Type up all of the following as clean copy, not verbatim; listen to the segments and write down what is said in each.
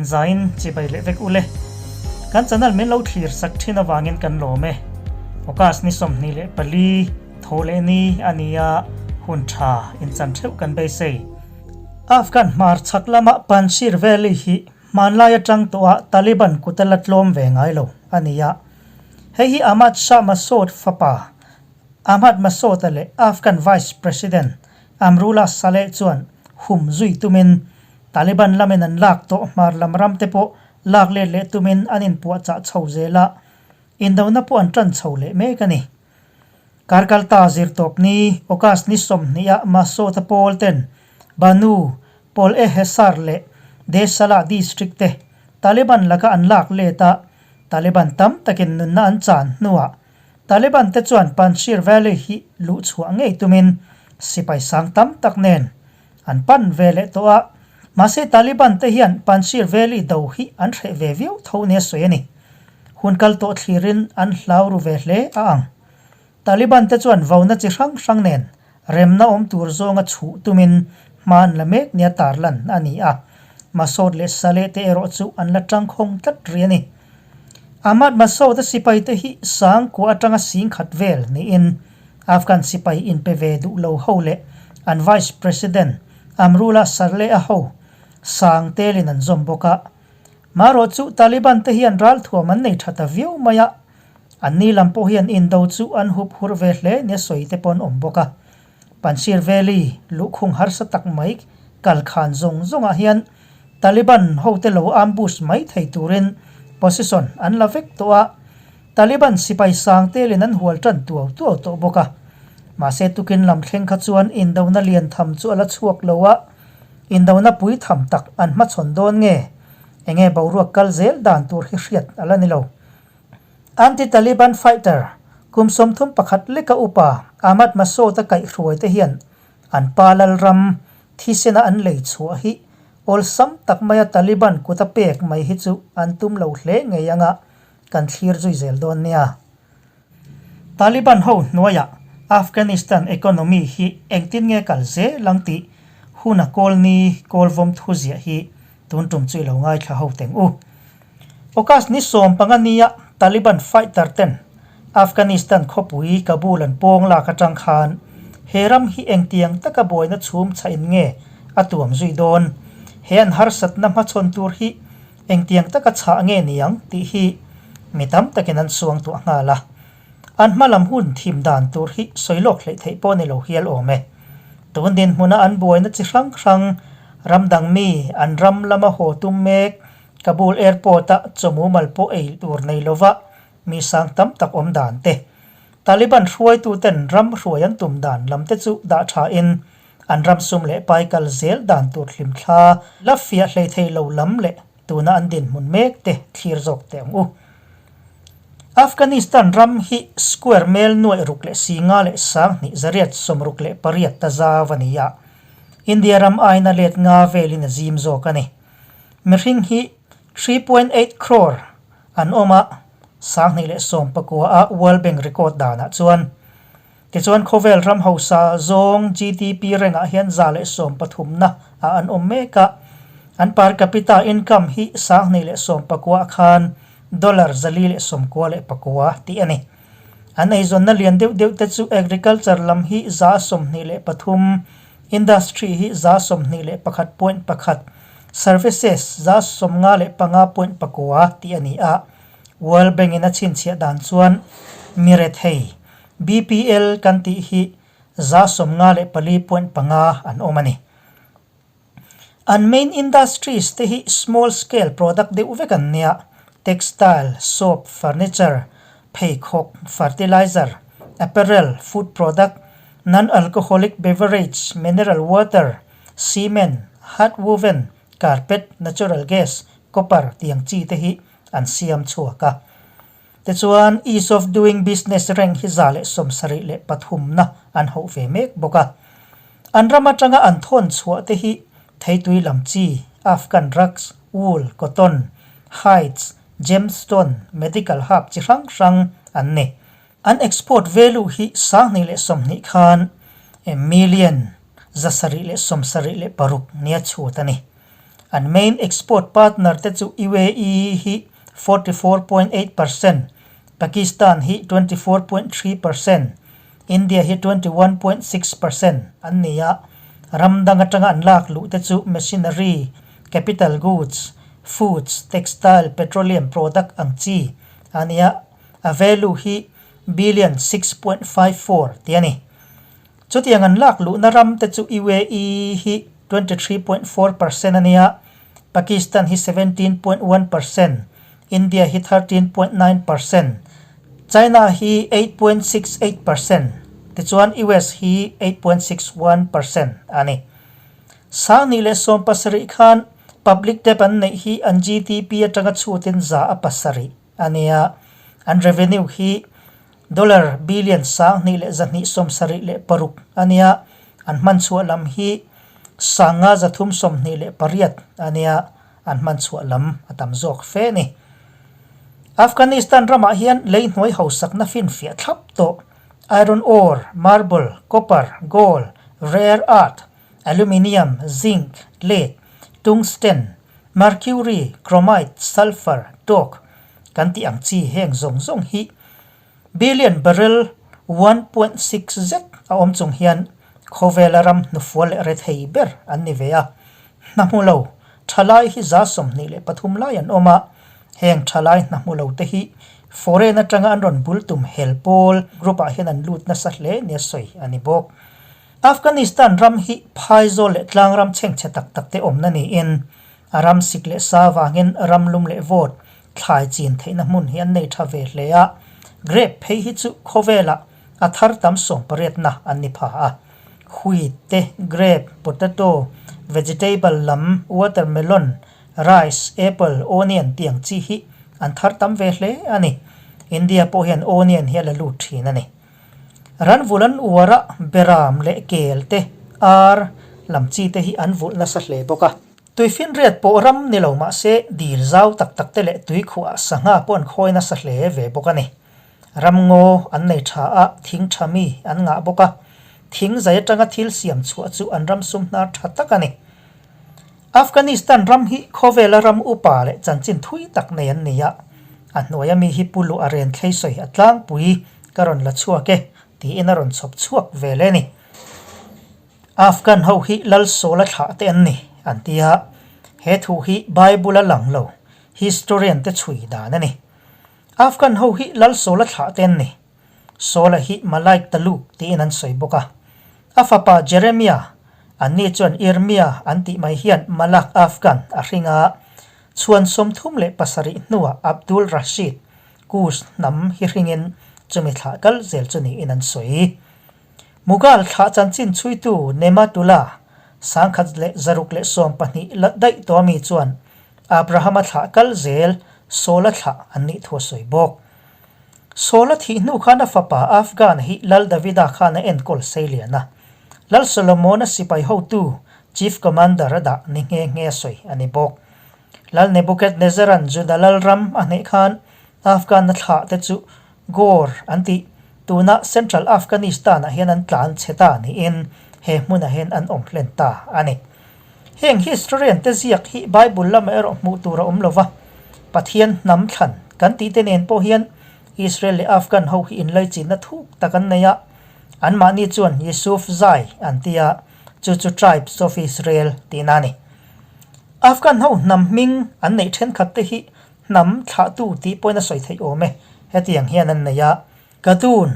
In zain chibai leh vek ule. Kan channel min lo thlir sak thin avangin kan lawm e. August ni 24 tho leh ni a ni a, hun tha inchan theuh kan beisei. Afghan hmar chhak lama Panjshir Valley hi hmanlai atang tawha Taliban kut a la tlawm ve ngai lo a ni a. Hei hi Ahmad Shah Massoud fapa Ahmad Massoud-a leh Afghan Vice President Amrullah Saleh chuan hum zui tumin Taliban lamin an lak tawh hmar lam ram te pawh lak let leh tumin an inpuahchah chho zel a, indona pawh an tan chho leh mek a ni. Karkalta zirtawp ni, August ni 20 ah Massoud-a pawl ten Banu, Pol-e-Hesar leh Deh Salah district te Taliban laka an lak let a, Taliban tam takin nunna an chan hnuah Taliban te chuan Panjshir Valley hi luh chhuah ngei tumin sipai sang tam tak nen an pan ve leh tawh a, mahse Taliban te hian Panjshir Valley do hi an hreh ve viau tho nia sawi a ni. Hun kal tawh thlirin an hlau ru ve hle a ang. Taliban te chuan vauna chi hrang hrang nen remna awm tur zawnga chhuh tumin hma an la mek nia tarlan a ni a, Masoud leh Saleh te erawh chu an la tangkhawng tlat rih a ni. Ahmad Masoud-a sipai te hi sang kua atanga sing khat vel niin Afghan sipai inpe ve duh lo ho leh an Vice President Amrullah Saleh-a ho sang telin an zawm bawk a. Marawh chu Taliban te hian ralthuam an nei tha ta viau mai a, anni lam pawh hian indo chu an hup hur ve hle nia sawi te pawh an awm bawk a. Panjshir Valley luhkhung harsa tak mai kal khan zawng zawngah hian Taliban hote lo ambush mai thei turin position an la vek tawh a, Taliban sipai sang telin an hual tan tuau tuau tawh bawk a. Mahse tukin lam thleng kha chuan indona lian tham chu a la chhuak lo a, indona pui tham tak an hmachhawn dawn nge? Enge boruak kal zel dan tur hi hriat a la ni lo. Anti-Taliban fighter kum 31 leka upa Ahmad Massoud-a kaihhruai te hian an pa lalram thisena an lei chhuah hi awlsam tak maia Taliban kut a pek mai hi chu an tum lo hle ngei anga kan thlir zui zel dawn nia. Taliban ho hnuaiah Afghanistan economy hi engtin nge kal zel ang tih huna kawlni kawlvawm thu ziah hi tun tum chu i lo ngaithla ho teng u. August ni 15 nia Taliban fighter ten Afghanistan khawpui Kabul an pawng lak atang khan he ram hi engtiang taka buaina chhum chhain nge a tuam zui dawn? He an harsatna hmachhawn tur hi Engtiang taka chhah nge niang tih hi mi tam takin an suang tuah nghal a. An hma lam hun thim dan tur hi sawi lawk hleih theih pawh ni lo hial awm e. Tun dinhmuna an buaina chi hrang hrang, ram dang mi an ram lama haw tum mek, Kabul Airport-a chawmumal pawh ei tur nei lova mi sang tam tak awm dan te, Taliban hruaituten ram hruai an tum dan lam te chu dah thain An ram sum leh pai kal zel dan tur hlimthla la fiah hlei thei lo lam leh tuna an dinhmun mek te thlir zawk teh ang u. Afghanistan ram hi square mel nuaih ruk leh singa leh 2000 68 ta zau a ni a, India ram aina let nga velin a zim zawk a ni. Mihring hi 3.8 crore an awm a, 2019 a World Bank record danah chuan Tichuan khawvel ram hausa zawng GDP rengah hian 113na ah an awm mek a, an per capita income hi 2019 ah khan dollar 494 tih a ni. An eizawnna lian deuh deuh te chu agriculture lam hi 23%, industry hi 21.1, services 95.9 tih a ni a. World Bank in a chhinchhiah dan chuan mi rethei BPL kan tih hi 94.5 an awm a ni. An main industries te hi small scale product deuh vek an nia, textile, soap, furniture, pheikhawk, fertilizer, apparel, food product, non-alcoholic beverage, mineral water, cement, hard woven, carpet, natural gas, copper tiang chi te hi an siam chhuak a. Tichuan, Ease of Doing Business rank hi 73na an hauh ve mek bawk a. An ram atanga an thawn chhuah te hi theitui lam chi, Afghan rugs, wool, cotton, hides, gemstone, medical herb chi hrang hrang an ni. An export value hi 2020 khan million 776 nia chhut a ni. An main export partner te chu UAE hi 44.8%, Pakistan hi 24.3%, India hi 21.6% an ni a. Ram dang atanga an lak luh te chu machinery, capital goods, foods, textile, petroleum product ang chi a ni a, a value hi billion 6.54 tih a ni. Chutiang an lak luhna ram te chu UAE hi 23.4% a nia, Pakistan hi 17.1%, India hi 13.9%, China hi 8.68%, tichuan US hi 8.61% a ni. Sanghnih leh 70 khan public debt an neih hi an GDP atanga chhutin 7% a nia, an revenue hi Dollar billion 2276 a nia, an hman chhuah lam hi 5328 a nia, an hman chhuah lam a tam zawk fe a ni. Afghanistan ramah hian lei hnuai hausakna finfiah thlap tawh, iron ore, marble, copper, gold, rare earth, aluminium, zinc, lead, tungsten, mercury, chromite, sulphur, talc, Kan tih ang chi heng zawng zawng hi billion barrel 1.6 zet a awm chung hian khawvela ram hnufual leh rethei ber an ni ve a. Hna hmu lo thalai hi 23 lai an awm a, heng thalai hna hmu lo te hi foreign atanga an rawn bul tum hel pawl group ah hian an lut nasa hle nia sawi a ni bawk. Afghanistan ram hi phaizawl leh tlangram chhengchhe tak tak te awmna niin A ram sik leh sa avangin ram lum leh vawt thlai chin theihna hmun hi an nei tha ve hle a, grape phei hi chu khawvelah a thar tam sawmpariatna an ni pha a. Wheat te, grape, potato, vegetable lam, watermelon, rice, apple, onion tih ang chi hi an thar tam ve hle a ni. India pawh hian onion hi a la lut thin a ni. Ran vulh an uar a, beram leh kel te, ar lam chi te hi an vulh nasa hle bawk a. Tuifinriat pawh ram ni lo mah se dil zau tak tak te leh tuikhuah sangha pawh an khawi nasa hle ve bawk a ni. Ramngaw an nei tha a, thing tha mi an ngah bawk a. Thing zai atanga thil siam chhuah chu an ram sum hnar tha tak a ni. Afghanistan ram hi khawvela ram upa leh chanchin thui tak nei an ni a, a hnuaia mi hi pu luh a ren thlei sawi a tlangpui ka rawn la chhuak e tiin a rawn chhawp chhuak ve le ni. Afghan ho hi lal sawl a thlah te an ni an ti a, he thu hi Bible a lang lo, historian te chhui dan a ni. Afghan ho hi lal sawl a thlah te an ni. Saula hi Malaik Taluk tiin an sawi bawk a. A fapa Jeremia, anni chuan Irmia an tih mai hian Malak Afghan a hring a, chhuan 37 hnuah Abdul Rashid, Kus hnam hi hringin chumi thlah kal zel chu niin an sawi. Mughal thlah chanchin chhuitu Nematullah, 1612 la daih tawh ami chuan Abrahama thlah kal zel Saula thlah an nih thu a sawi bawk. Saula thih hnu khan a fapa Afghan hi Lal Davida khan a enkawl sei lian a. Lal Solomon-a sipai hotu, Chief Commander, a dah ni nghe nghe a sawi a ni bawk. Lal Nebuchadnezzar-a'n Juda lalram a hneih khan Afghan-a thlah te chu Ghor an tih, tuna Central Afghanistan-ah hian an tlan chhe ta niin he hmunah hian an awm hlen ta a ni. Heng historian te ziak hi Bible lamah erawh hmuh tur a awm lo va, Pathian hnam thlan kan tih te nen pawh hian Israel leh Afghan ho hi inlaichinna thuk tak an nei a, anmahni chuan Yusuf Zai an ti a, chu chu Tribes of Israel tihna a ni. Afghan ho hnam hming an neih thenkhat te hi hnam thlahtu tih pawhin a sawi theih awm e, hetiang hian an nei a, Gadun,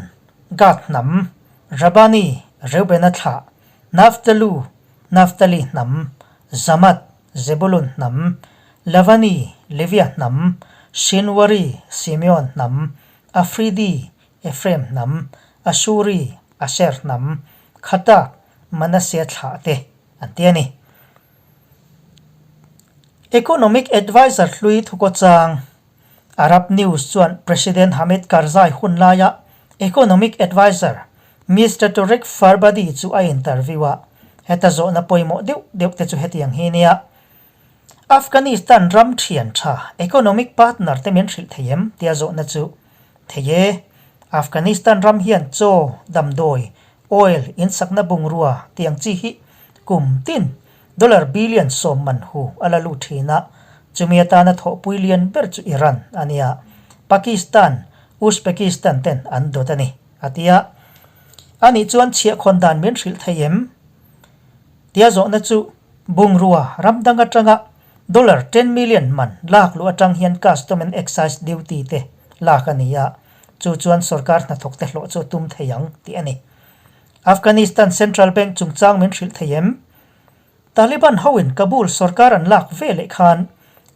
Gad hnam, Rabani, Reubena thlah, Naftalu, Naphtali hnam, Zamat, Zebulun hnam, Lavani, Levia hnam, Shinwari, Simeon hnam, Afridi, Ephraim hnam, Ashuri, Asher hnam, Khatak, Manasseh thlah te an ti a ni. Economic Adviser hlui thukawchang Arab News chuan President Hamid Karzai hun laia Economic Adviser Mister Tariq Farbadi chu a interview a, heta zawhna pawimawh deuh deuh te chu hetiang hi nia, Afghanistan ram thian tha economic partner te min hrilh thei em? tia zawhna chu thei e. Afghanistan ram hian chaw, damdawi, oil, insakna bungrua tiang chi hi kum tin. Dollar billion sawm man hu a la lut thin a, chumi atana thawhpui lian ber chu Iran a nia, Pakistan, Uzbekistan ten an dawt a ni, a ti a. Anih chuan chhiahkhawn dan min hrilh thei em? Tia zawhna chu bungrua ram dang atanga dollar ten million man lak luh atang hian custom and excise duty te lak a ni a, chu chuan sorkar hnathawk te hlawh chu a tum thei ang tih a ni. Afghanistan Central Bank chungchang min hrilh thei em? Taliban hoin Kabul sorkar an lak ve leh khan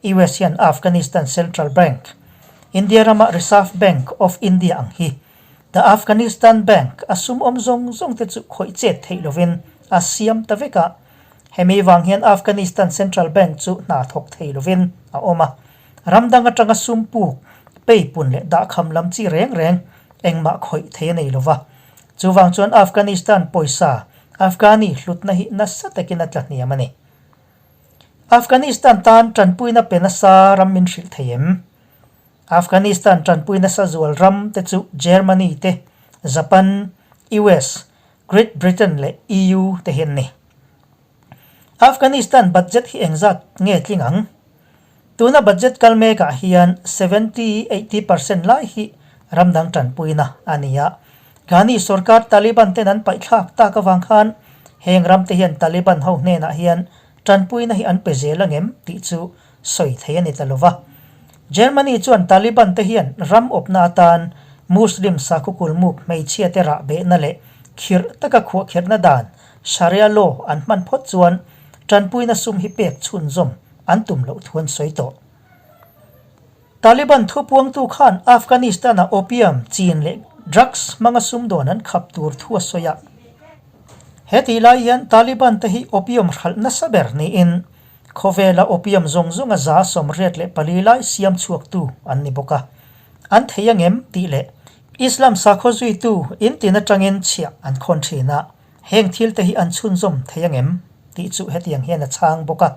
US hian Afghanistan Central Bank, India rama Reserve Bank of India ang hi The Afghanistan Bank a sum awm zawng zawng te chu khawih chet theih lovin a siam ta vek a. Hemi vang hian Afghanistan Central Bank chu hna thawk thei lovin a awm a. Ram dang atanga sum puk, peipun leh dahkham lam chi reng reng engmah khawih thei a nei lova. Chuvang chuan Afghanistan pawisa Afghani hlutna hi nasa takin a tla hniam a ni. Afghanistan tan tanpuina pe nasa ram min hrilh thei em? Afghanistan tanpui nasa zual ram te chu Germany te, Japan, US, Great Britain leh EU te hi an ni. Afghanistan budget hi engzat nge tling ang? Tuna budget kal mekah hian 70, 80 percent lai hi ramdang tanpuina a ni a. Ghani sorkar Taliban ten an paihthlak tak avang khan heng ramte hian Taliban ho hnenah hian tanpuina hi an pe zel angem tih chu sawi thei a ni ta lova. Germany chuan Taliban te hian ram awpna atan Muslim sakhaw kulmuk hmeichhia te rahbehna leh khirh taka khuahkhirhna dan Sharia law an hman phawt chuan tanpuina sum hi pek chhunzawm an tum loh thu an sawi tawh. Taliban thupuangtu khan Afghanistan-a opium, chin leh drugs hmanga sumdawn an khap tur thu a sawi a. He tih lai hian Taliban te hi opium hralh nasa ber niin khawvela opium zawng zawnga 84 lai siam chhuaktu an ni bawk a. An thei angem tih leh Islam sakhaw zuitu intin atangin chhiah an khawn thin a. Heng thil te hi an chhunzawm thei angem? tih chu hetiang hian a chhang bawk a.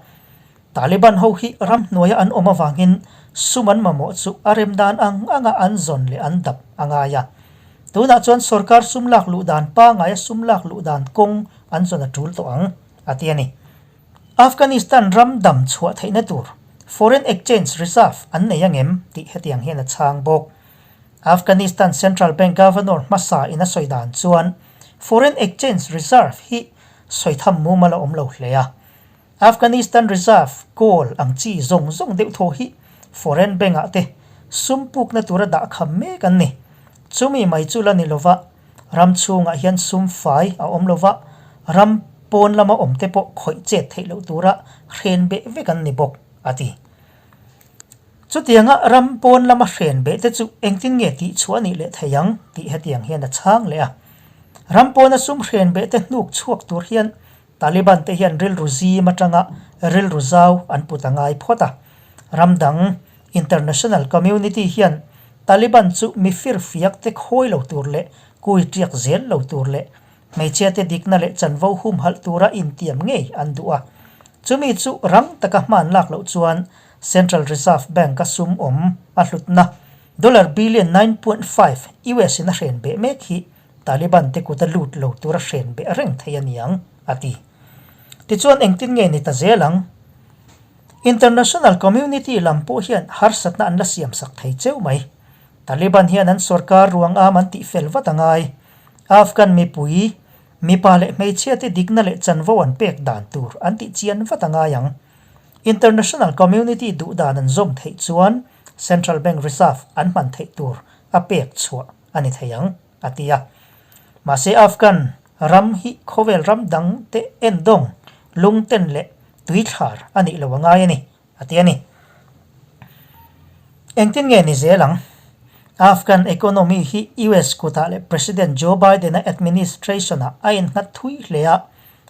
Taliban ho hi ramhnuaia an awm avangin sum an mamawh chu a rem dan ang anga an zawn leh an dap a ngai a. Tunah chuan sorkar sum lak luh dan pangaia sum lak luh dan kawng an zawn a tul tawh ang, a ti a ni. Afghanistan ram dam chhuah theihna tur foreign exchange reserve an nei angem tih hetiang hian a chhang bawk. Afghanistan Central Bank Governor hmasa in a sawi dan chuan foreign exchange reserve hi sawi tham mumal a awm lo hle a. Afghanistan reserve kawl ang chi zawng zawng deuh thaw hi foreign bank ah te sum pukna tura dah kham mek an ni. Chumi mai chu la ni lova ram chhungah hian sum fai a awm lova ram pawn lama awm te pawh khawih chet theih loh tura hren beh vek an ni bawk, a ti. Chutianga ram pawn lama hren beh te chu engtin nge tih chhuah nih leh thei ang tih hetiang hian a chhang leh a. Ram pawna sum hren beh te hnuk chhuak tur hian Taliban te hian rilru zim atanga rilru zau an put a ngai phawt a. Ram dang, international community, hian Taliban chu mi firfiak te khawi lo tur leh kui tiak zel lo tur leh Hmeichhia te dikna leh chanvo humhalh tura intiam ngei an duh a. Chumi chu rang taka hman lak loh chuan Central Reserve Bank-a sum awm a hlutna dollar billion 9.5 US in a hren beh mek hi Taliban te kuta lut lo tura hren beh reng thei a ni ang, a ti. Tichuan engtin nge ni ta zel ang? International community lam pawh hian harsatna an la siamsak thei cheu mai. Taliban hian an sorkar ruang am an tihfel vat a ngai. Afghan mipui, mipa leh hmeichhiate dikna leh chanvo an pek dan tur an tih chian vat a ngai ang. International community duh dan an zawm theih chuan Central Bank Reserve an hman theih tur a pek chhuah a ni thei ang, a ti a. Mahse Afghan ram hi khawvel ram dang te endawng, lungten leh tuithlar a nih lo a ngai a ni. a ti a ni. Engtin nge ni zel ang? Afghan economy hi US kutah leh President Joe Biden-a administration-ah a innghat thui hle a.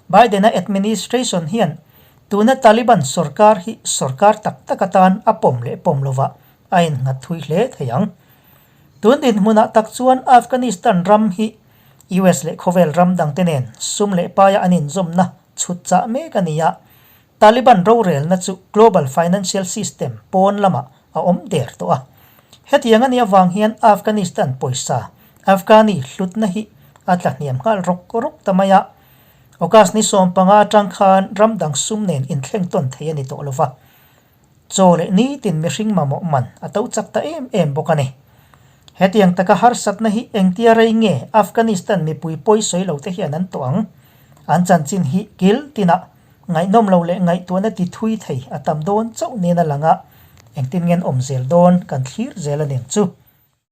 Biden-a administration hian tuna Taliban sorkar hi sorkar tak tak atan a pawm leh pawm lovah a innghat thui hle thei ang. Tun dinhmunah tak chuan Afghanistan ram hi US leh khawvel ram dangte nen sum leh paia an inzawmna chhut chah mek a ni a. Taliban rorelna chu global financial system pawn lamah a awm der tawh a. Hetiang a nih avang hian Afghanistan pawisa, Afghani hlutna hi a tla hniam nghal rawk rawk ta mai a. August ni 15 atang khan ram dang sum nen inthleng tawn thei a ni tawh lova. Chaw leh nitin mihring mamawh man a to chak ta em em bawk a ni. Hetiang taka harsatna hi engtia rei nge Afghanistan mipui pawi sawi lo te hian an tawh ang? An chanchin hi kil tinah ngaihnawm lo leh ngaihtuahna ti thui thei a tam dawn chauh nen a lang a, engtin nge an awm zel dawn kan thlir zel a ning chu.